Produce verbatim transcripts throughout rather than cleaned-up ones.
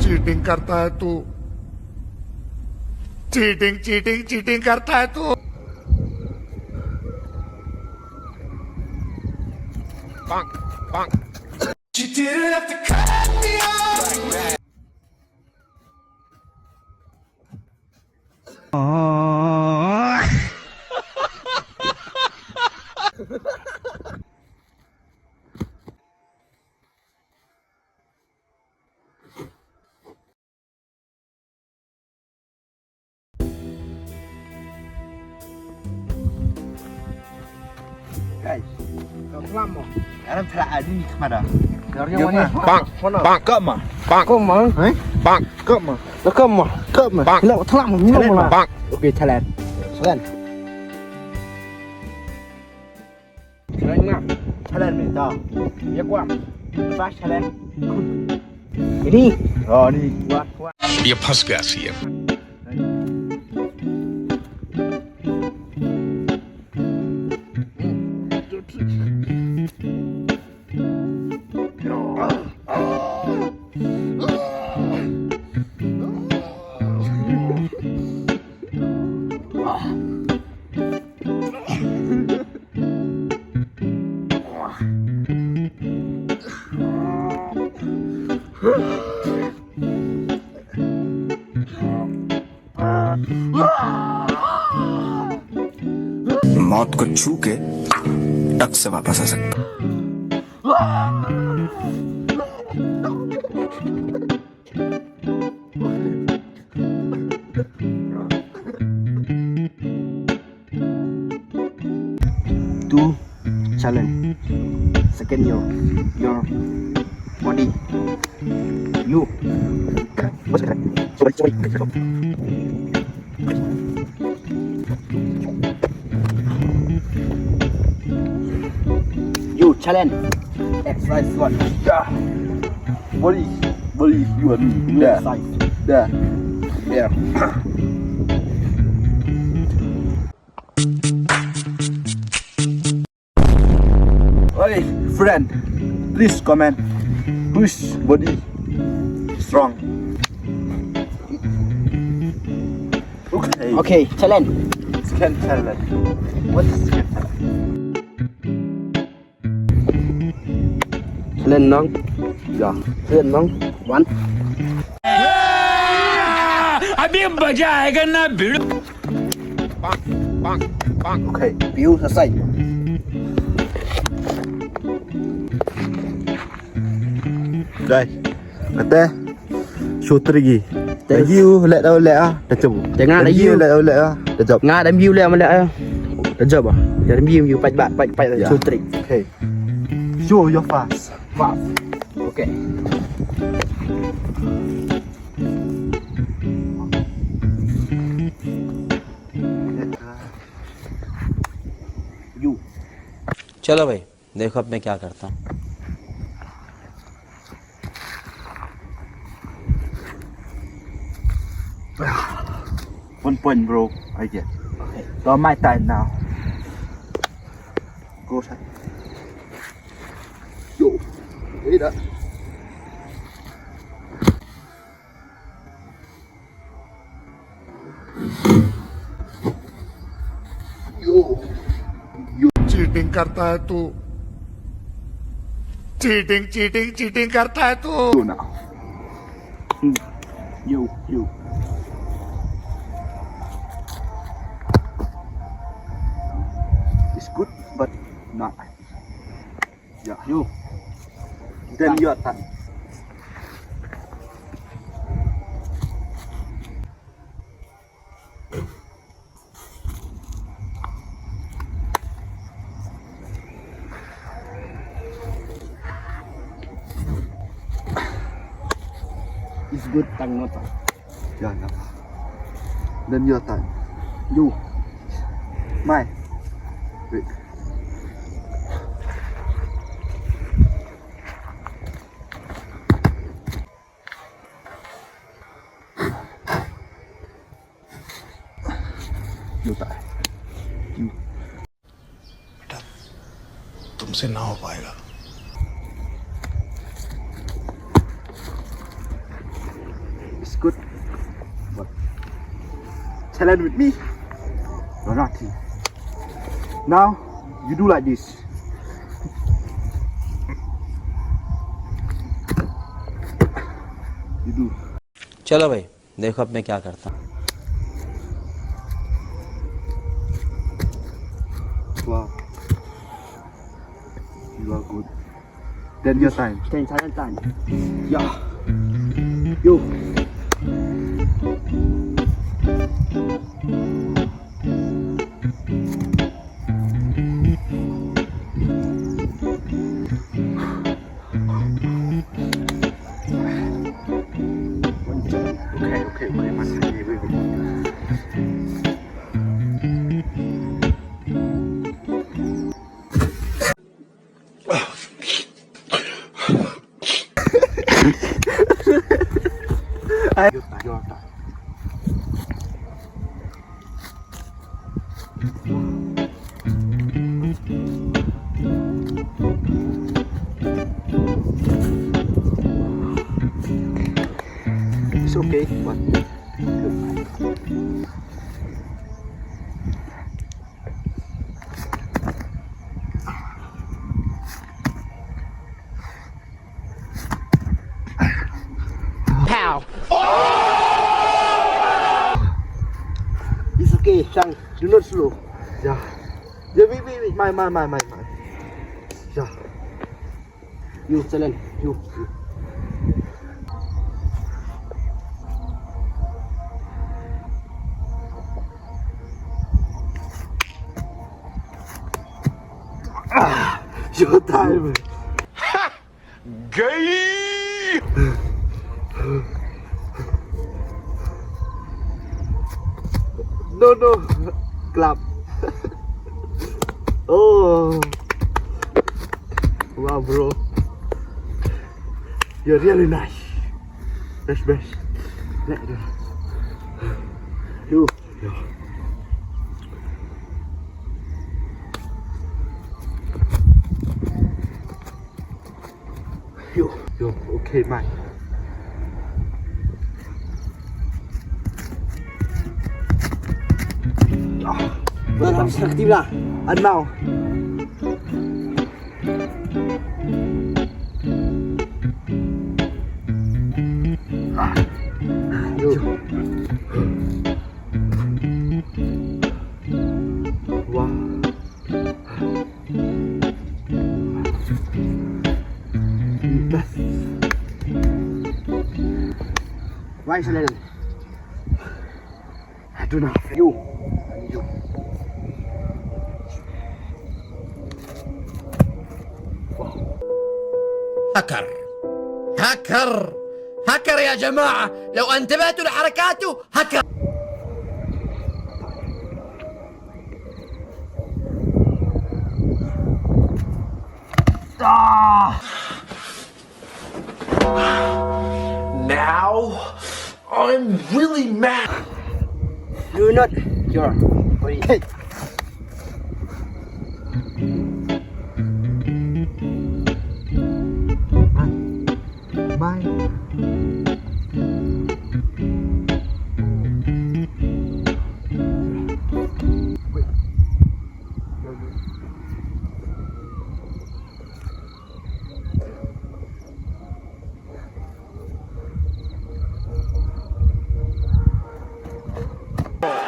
चीटिंग करता है तू, चीटिंग, चीटिंग, चीटिंग करता है तू। Guys, ka khlam mo. Aram thla adi ni khmada. Bang, bang, kama, bang, kama, eh? Bang, kama, kama, kama. Bang, kama. Okay, challenge. Challenge. Challenge na. Challenge me, ta. Ya kwah. Ba challenge. Ini. Oh, ni. Kwah, kwah. ये फंस गया सीएम। मौत को छू के टक से वापस आ सकता। Two, challenge. Second, your, your body. You. You challenge. Exercise one. Yeah. Body, body, you and me. Yeah. Exercise. Yeah. Yeah. Hey, friend, please comment whose body strong. Okay. Okay, challenge. Second challenge. What is second challenge? Challenge nong. Yeah. Challenge nong. One. अभी मजा आएगा ना भिड़ू। Bang, bang, bang. Okay, view sa side. Guys, kate, shoot three gi. Te- Lagi u, let out, let ah, da jab. Te nga da Lagi u, u. Let out, let ah, da jab. Nga da view, let ma let ah. Da jab ah. Da view, view, pat, pat, pat, pat, Yeah. Shoot three. Okay. Show your fast. Fast. Okay. You. चलो भाई, देखो अब मैं क्या करता हूँ। One point, bro. I get. Okay. So my time now. Go, sir. Yo. Hey, that. Yo, yo. Cheating करता है तू, चीटिंग, चीटिंग, चीटिंग करता है तू। Yo, now. Hmm. Yo, yo. It's good, but not. Yeah. Yo. Then your time. It's good, tang no tang. Yeah, yeah. Then your time. You. My. Wait. You time. You. बेटा, तुमसे ना हो पाएगा। Challenge with me. You're naughty. Now, you do like this. You do. चलो भाई, देखो अब मैं क्या करता हूँ। Wow. You are good. Then your time. Ten, ten, ten. Yeah. Yo. Okay, okay, okay, man. It's okay, but Pow. It's okay, Shang. Do not slow. Yeah. Yeah, wait, wait, wait. My, my, my, my, my. Yeah. You, Selen. You, you. Ah, your time. Gay! No, no. Clap. Oh. Wow, bro. You're really nice. Best, best. Let go. You. Yo. Yo, yo, okay, mate. Ah, well, I'm stuck, Tibla. And now? Ah, yo. Wow. Why is it? I don't know. You. You. هكر. هكر. هكر يا جماعة. لو انتبهتوا لحركاته، هكر. Ah! Now I'm really mad. Do not your. Bye.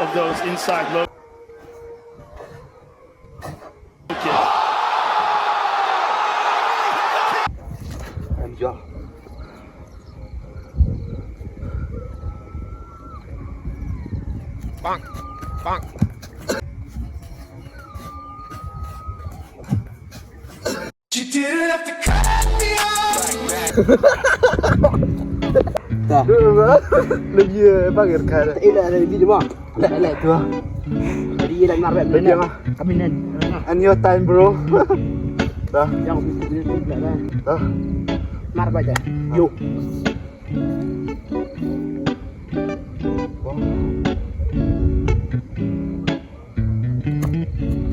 Of those inside low. Bang, bang. Lagi, eh, bang, ya, kan? Ila, ila, ila, ila. Ila, ila, tu. Jadi, ila, mar, ila. Kami nan. And your time, bro. Dah. Yang, dah. Mar, baca. Yo.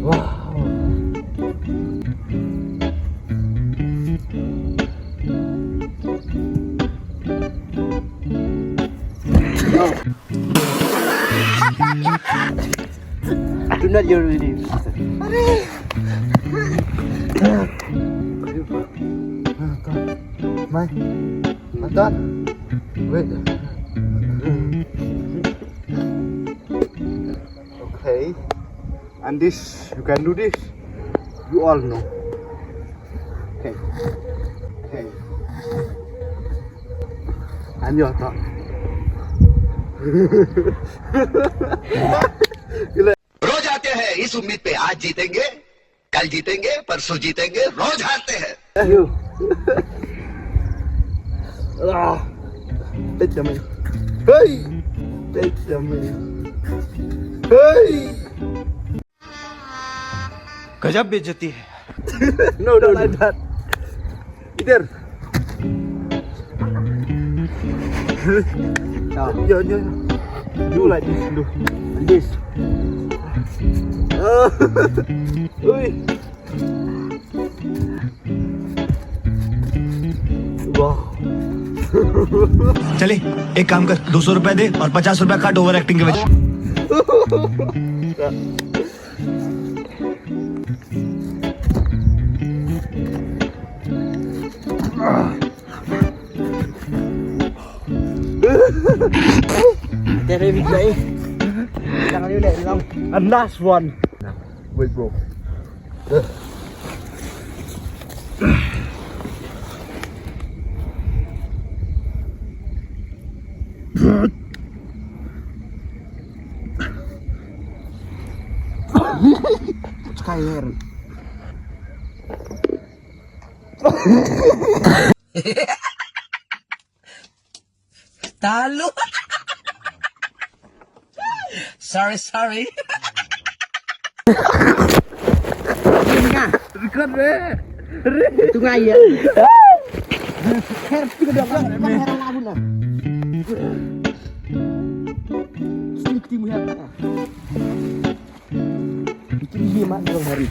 Wow. You're really. Mai. Matan. Wait. Okay. And this, you can do this. You all know. Okay. Okay. And your thought. रोज आते हैं इस उम्मीद पे, आज जीतेंगे, कल जीतेंगे, परसों जीतेंगे, रोज हारते हैं। Ah, pet kami. Hey! Pet kami. Hey! गजब बेइज्जती है। No, no, no. Don't like that. Either. Yo, yo, yo. You like this, do. And this. Ui. Wow. चले, एक काम कर, दो सौ रुपए दे और पचास रुपए काट ओवर एक्टिंग के वजह। Tere bit lai. Jangan ni ulit, Lam. And last one. Wait, bro. Sky here. Talo. Sorry, sorry. Record re. Tungai ya. Her, tiga dua, bang, bang, her lagu na. Sini tim her. Tinggi mak dong hari.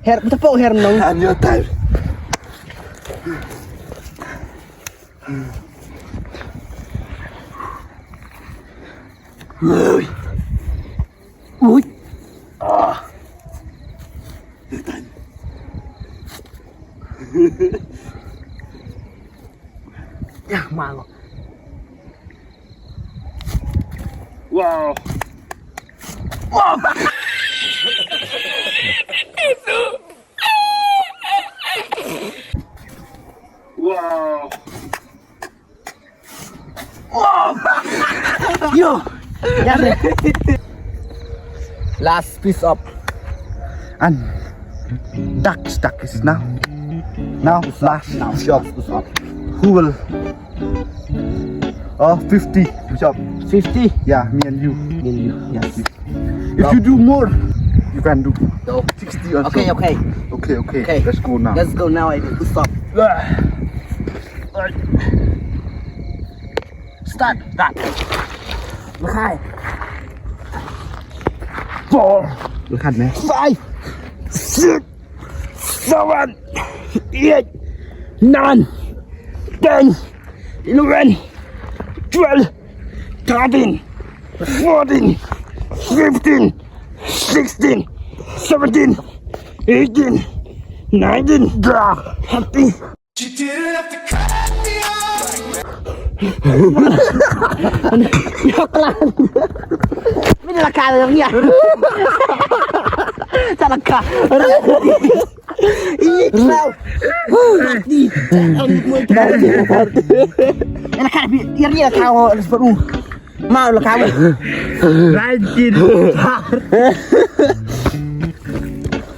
Her, tepuk her nong. And your time. Ui. Ui. Ah. Ya, malo. Wow. Wow. Wow. Yo. Last piece up. And duck, duck is now. Now, last piece up. Who will? Oh, fifty push up. Fifty? Yeah, me and you. Me and you. Yes. If you do more, you can do sixty also. Okay, okay. Okay, okay. Okay. Let's go now. Let's go now, I do. Stop. Start. Start. Look high. Four. Look at me. Five. Six. Seven, eight, nine, ten, eleven, twelve, thirteen, fourteen, fifteen, sixteen, seventeen, eighteen, nineteen, thirty. Yok lang. Mini la ka lang ya. Sa la ka. Ih, tau. Mati. Ang mo ito. Ang ka, yari na tao, alas paru. Mau la ka. Nineteen.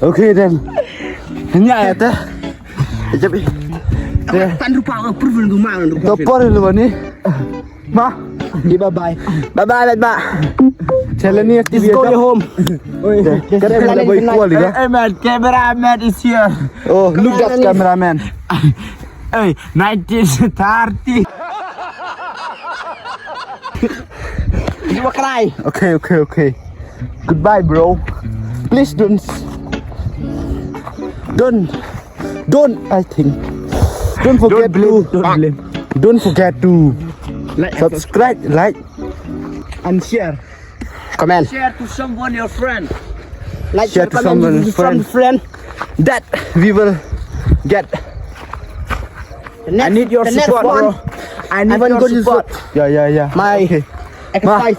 Okay, then. Nya ya, te. Jap, eh. Te. Tan rupa, approve ndu ma, ndu. Topor lu ni. Ma. Di bye bye. Bye bye, bye bye. Chale ni activity. Go your home. Oi, kare mo la boy ko liga. Hey, man, cameraman is here. Oh, look that cameraman. Hey, nineteen thirty. You will cry. Okay, okay, okay. Goodbye, bro. Please don't, don't, don't, I think. Don't forget to, don't forget to like, subscribe, like, and share. Comment. Share to someone your friend. Like, share to someone, friend. That we will get. I need your support, bro. I need your support. Yeah, yeah, yeah. My exercise.